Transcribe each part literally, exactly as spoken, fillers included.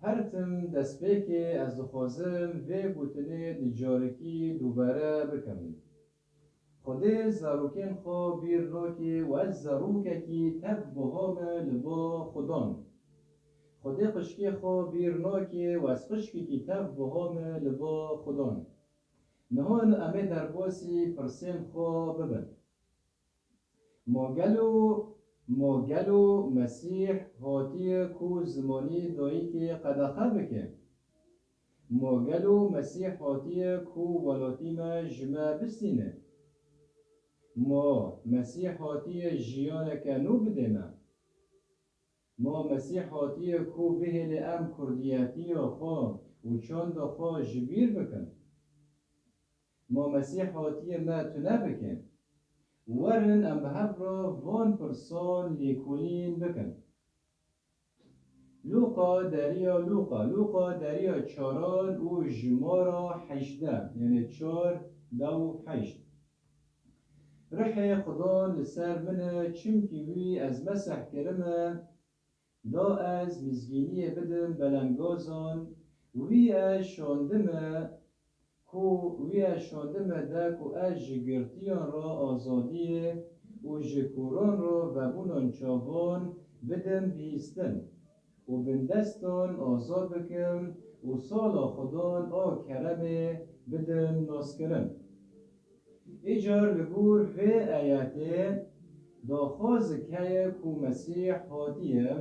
Her tim destpêkê ez dixwazim vê gotinê di carekî dubare bikim. Xwedê zarokên xwe bîr nake û ez zarokekî tev buha me li ba Xudan. Xwedê xwişkê xwe bîr nake û ez xwişkekî tev buha me li ba Xudan. Niha em ê derbasî pirsên xwe bibin. Ma gelo, ma gelo Mesîh hatiye ku zimanî dayikê qedexe bike? Ma gelo Mesîh hatiye ku welatî me ji me bistîne? Ma Mesîh hatiye jiyaneke nû bide me? Ma Mesîh hatiye ku bihêle em kurdiyetiya xwe û çanda xwe ji bîr bikin? Ma Mesîh hatiye me tune bike? Werin em bi hev re van pirsan lêkolîn bikin. Lûqa deriya Lûqa, Lûqa deriya çaran û jimara heştê, yanî çar, dew, heşt. Rihê Xudan li ser min e, çimkî wî ez meseh kirime, da ez mizgîniyê bidim belengazan, wî ez şandime, ku wî ez şandime de ku ez ji girtiyan re azadiyê û ji koran re vebûnan çavan bidim bihîstin û bindestan azad bikim û sala Xudan a keremê bidim naskirin. Îcar li gor vê ayetê daxwazek heye ku Mesîh hatiye,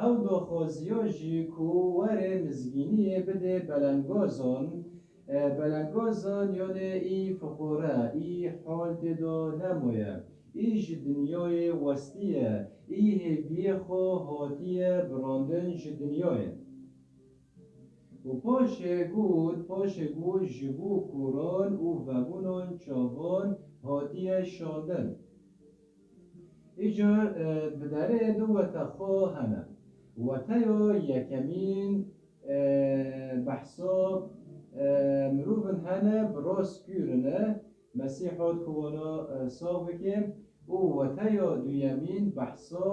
ew daxwaziya jî ku were mizgîniyê bide belengazan, e, belengazan yanê î fiqore, î hal tê de nemaye, î ji dinyayê westiye, î hêviyê xwe hatiye birandin ji dinyayê. Û paşê got, paşê got, ji bo koran û vebûnan çavan hatiye şandin. Îcar, e, bi derê du wete xwe hene. Weteya yekemîn, e, behsa, e, mirovin hene bi rast kûr in e. Mesîh hat ku wana, e, sax bike û weteya duyemîn behsa,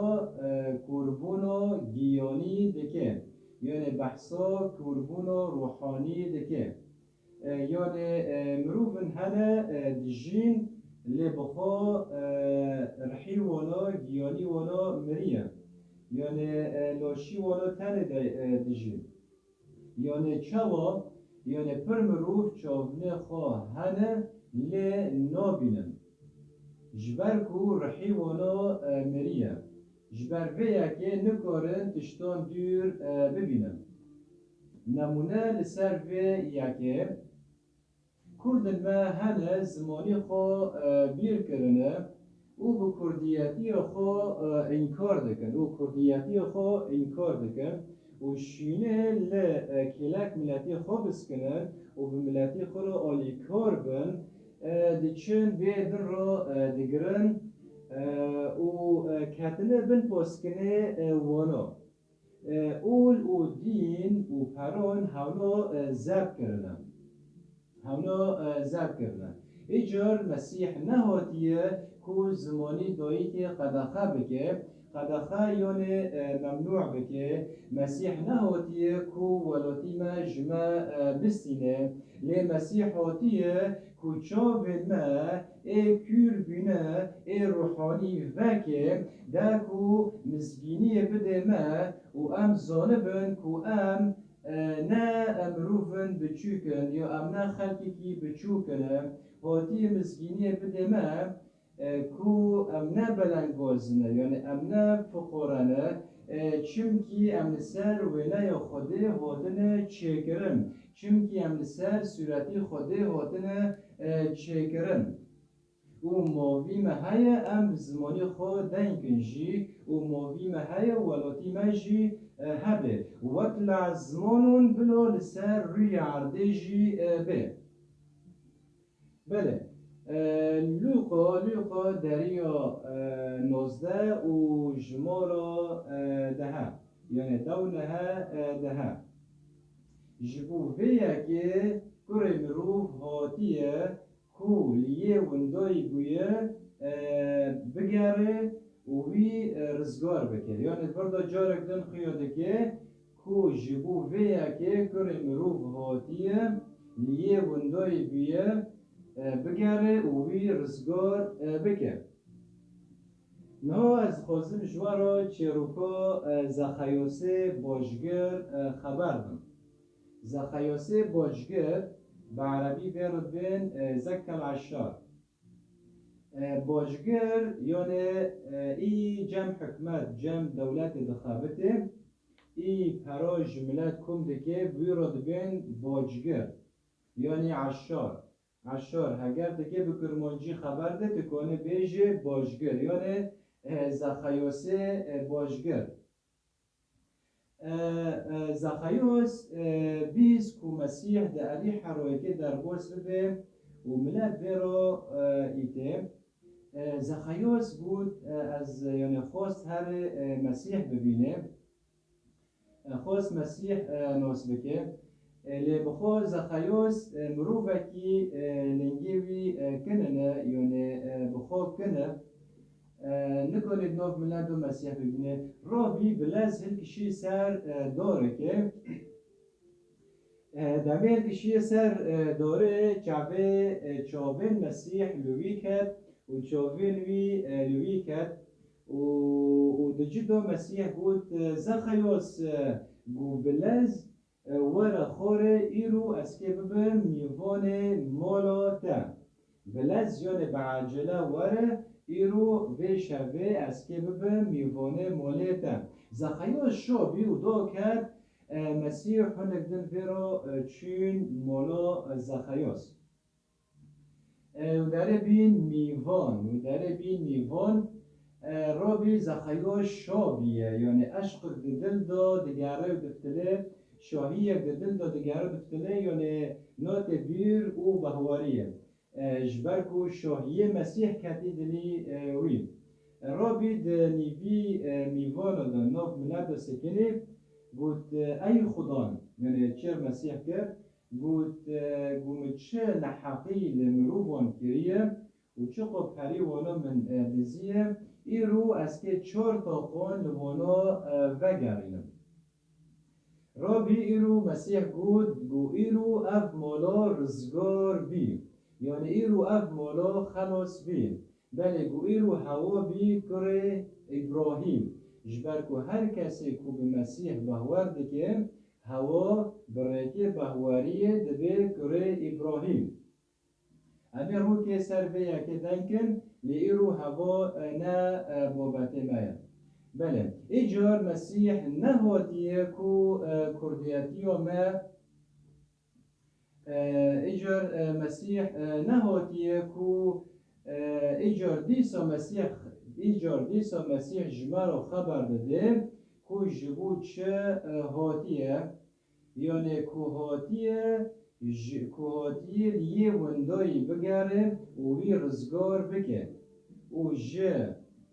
e, kûrbûna giyanî dike. Yanê behsa kûrbûna ruhanî dike. E, yanê, e, mirovin hene, e, dijîn, lê bi xwe, e, rihî wana, giyanî wana miriye. Yanê, e, laşî wana tenê de, e, dijîn. Yanê çawa? Yanê pir mirov çavnê xwe hene lê nabînin. Ji ber ku rihî wana, e, miriye. Ji ber vê yekê nikarin tiştan dûr, e, bibînin. Nemûne li ser vê yekê, Kurdin me hene zimanî xwe, e, bîr kirine û bi kurdiyetiya xwe, e, înkar dikin û kurdiyetiya xwe înkar dikin û şînê li, e, kêlek miletî xwe biskinin û bi miletî xwe re alîkar bin, e, diçin vê din re, e, digirin, e, û, e, ketine bin poskinê, e, wana. E, ol û dîn û peron hewna, e, zeb kirine. Hewna, e, zeb kirine. Îcar Mesîh nehatiye ku zimanî dayikê qedexe bike, qedexe yanê, e, memnû bike. Mesîh nehatiye ku welatî me ji me, e, bistîne. Lê Mesîh hatiye ku çavên me ê kûr bîne, ê ruhanî veke, de ku mizgîniyê bide me û em zanibin ku em, e, ne, e, mirovin biçûk in ya em ne xelkekî biçûk in. Hatiye mizgîniyê bide me, e, ku em ne belengaz in, yanî em ne fiqore ne, e, çimkî em li ser wêneya Xwedê hatine çêkirin, çimkî em li ser sûretî Xwedê hatine, e, çêkirin. Û mavî me heye em bi zimanî xwe deng kin jî û mavî me heye welatî me jî, e, hebe. Wek li ezmanan bila li ser rûyê erdê jî, e, be. Belê. E, Lûqa, Lûqa deriya, e, nozdeh û jimara, e, dehe. Yanî dew nehe, e, dehe. Ji bo vê yekê kurê mirov hatiye ku li yê windayî bûye, e, bigere û wî, e, rizgar bike. Yanî vir de carek din xuya dike, ku ji bo vê yekê kurê mirov hatiye, li yê windayê bûye, e, bigere û wî rizgar, e, bike. Niha ez dixwazim ji we re çîroka, e, Zexeyosê Bajgir, e, xeber bim. Zexeyosê Bajgir, bi erebî vê re dibên, e, Zekkel Eşşar. E, Bajgir, yanê, e, î cem hikûmet, cem dewletê dixebitê, î pera ji milet kom dike, wî re dibên bajgir, yanê eşşar. Eşşar, heger tu kê bi kurmancî xeber de, tu kanê bêjê bajgir, yanê, e, Zexeyosê, e, Bajgir. E, e, Zexeyos, e, bîst ku Mesîh di Erî Heroyekê derbas bibe û milet vê re, e, îtê. E, Zexeyos got, e, ez, yanê, xwest herê, e, Mesîh bibînê. E, xwest Mesîh, e, nas bike. E, lê bi xwe Zexeyos, e, mirovekî, e, lingê wî, e, kinine, yanê, e, bi xwe kine. E, nikane di nav milet de Mesîh bibîne. Rabî bi lez hilkişî ser, e, darekê. E, demê hilkişiye ser, e, darê, çavê, e, çavên Mesîh li wî ket û çavên wî, e, li wî ket û, û di cî de Mesîh got, e, Zexeyos, e, got, bi lez, e, were xwarê, îro ez kê bibim mîvanê mala te. Bi lez, yanê bi ecele were, îro vê şevê ez kê bibim mîvanê malê te. Zexeyos şa bî û da ket, e, Mesîh hinek din vê re, e, çûn mala, e, Zexeyos. E, û derê bîn mîvan, û derê bîn mîvan, e, rabî Zexeyos şa bîye, yanê eşqek di dil de digere û difitile, şahiyek di dil de digere û difitile, yanê nate bîr û behwarî ye. E, ji ber ku şahiyê Mesîh ketî dilî, e, wî. E, rabî di nîvî, e, mîvana de nav milet de sekinî, got, e, Ey Xudan, yanê çêr Mesîh kir, got, e, got, min çi neheqî li mirovan kiriye û çiqo perî wana min, e, diziye, îro ez kê çar taqan li wana, e, vegerînim. Rabî, îro Mesîh got, got, îro ev mala rizgar bî. Yanî îro ev mala xelas bî. Belê, got, îro Hewa bî kurê Îbrahîm. Ji ber ku her kesê ku bi Mesîh behwer dike, Hewa bi rêkê behweriyê dibe kurê Îbrahîm. Em ê rokê ser vê yekê deng kin, lê îro Hewa, e, ne, e, babetê me ye. Belê, îcar Mesîh nehatiye ku, e, kurdiyetiya me, e, îcar, e, Mesîh, e, nehatiye ku, e, îcar dîsa Mesîh, îcar dîsa Mesîh ji me re xeber dide ku ji bo çi, e, hatiye. Yanê ku hatiye ji, ku hatiye li yê windayî bigere û wî rizgar bike û ji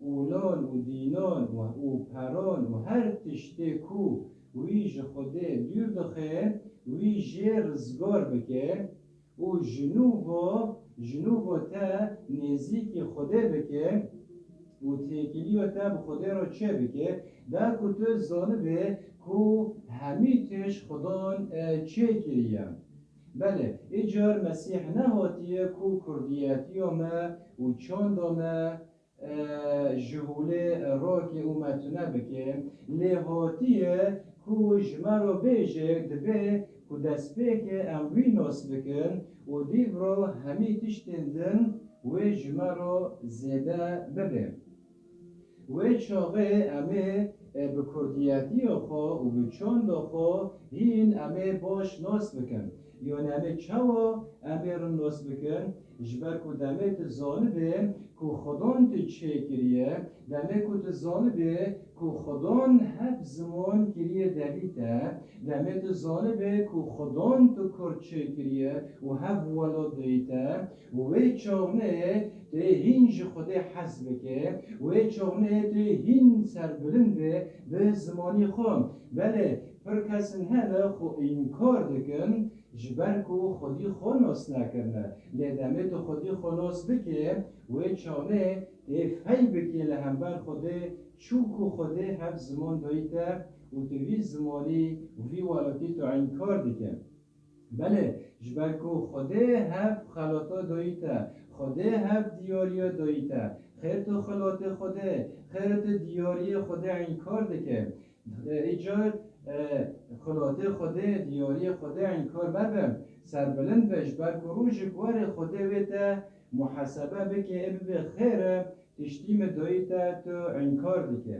olan û dînan û, û peran û her tiştê ku wî ji Xwedê dûr dixe, wî jê rizgar bike û ji nû ve, ji nû ve te nêzîkî Xwedê bike û têkiliya te bi Xwedê re çêbike, da ku tu zanibê ku hemî tişt Xudan, e, çêkiriye. Belê, îcar Mesîh nehatiye ku kurdiyetiya me û çanda me, e, ji holê rake û me tune bike, lê hatiye ku ji me re bêje, dibe ku destpêkê em wî nas bikin û dîv re hemî tiştên din wê ji me re zêde bibe. Wê çaxê em ê, e, bi kurdiyetiya xwe û bi çanda xwe hîn em ê baş nas bikin. Yanî em ê çawa em ê rin nas bikin? Ji ber ku demê tu zanibê ku Xudan tu çêkiriye, demê ku tu zanibê ku Xudan hev ziman kiriye devî te, demê tu zanibê ku Xudan tu kurd çêkiriye û hev welat dayî te, û wê çaxnê tu hîn ji Xwedê hez bike, wê çaxnê tu hîn serbilind be bi zimanî xwe. Belê, pir kesin hene xwe înkar dikin, ji ber ku Xwedî xwe nas nekirine. Lê demê tu Xwedî xwe nas bike, wê çaxnê tê fey bike li hember Xwedê, çûku Xwedê hev ziman dayî te û tu vî zimanî û vî welatî tu înkar dike. Belê, ji ber ku Xwedê hev xelata dayî te, Xwedê hev diyariya dayî te. Xêr tu xelatê Xwedê, xêr tu diyariyê Xwedê înkar dike. E, îcar, e, xelatê Xwedê, diyariyê Xwedê înkar mebe. Serbilind be, ji ber ku rojek were Xwedê wê te muhesebe bike, ê bibe xêr e, tiştî min dayî te tu înkar dike.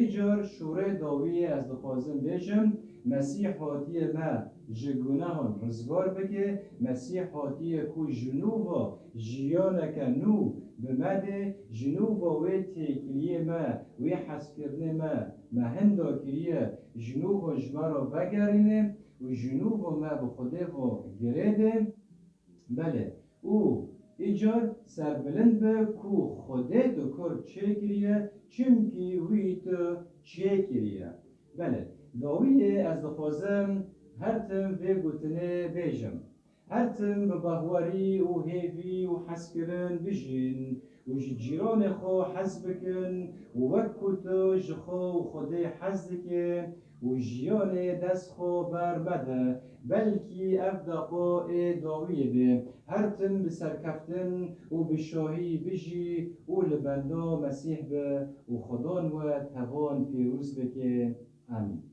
Îcar şûrê dawiyê ez dixwazim bêjim, Mesîh hatiye me ji gunehan rizgar bike, Mesîh hatiye ku ji nû ve jiyaneke nû bi me dê, ji nû ve wê têkiliyê me, wê hezkirinê me, me hinda kiriye, ji nû ve ji me re vegerîne û ji nû ve me bi Xwedê ve girêde. Belê. Û îcar serbilind be ku Xwedê tu kar çêkiriye, çimkî wî tu çêkiriye. Belê, dawiyê ez dixwazim her tim vê gotinê bêjim. Her tim bi bahwerî û hêvî û hezkirin bijîn û ji cîranê xwe hez bikin û wek ku tu ji xwe û Xwedê hez dike û jiyanê dest xwe ber mede, belkî ev deqa ê dawiyê be. Her tim bi serkeftin û bi şahî bijî û li benda Mesîh be û Xudan we tevan pîroz bike. Amîn.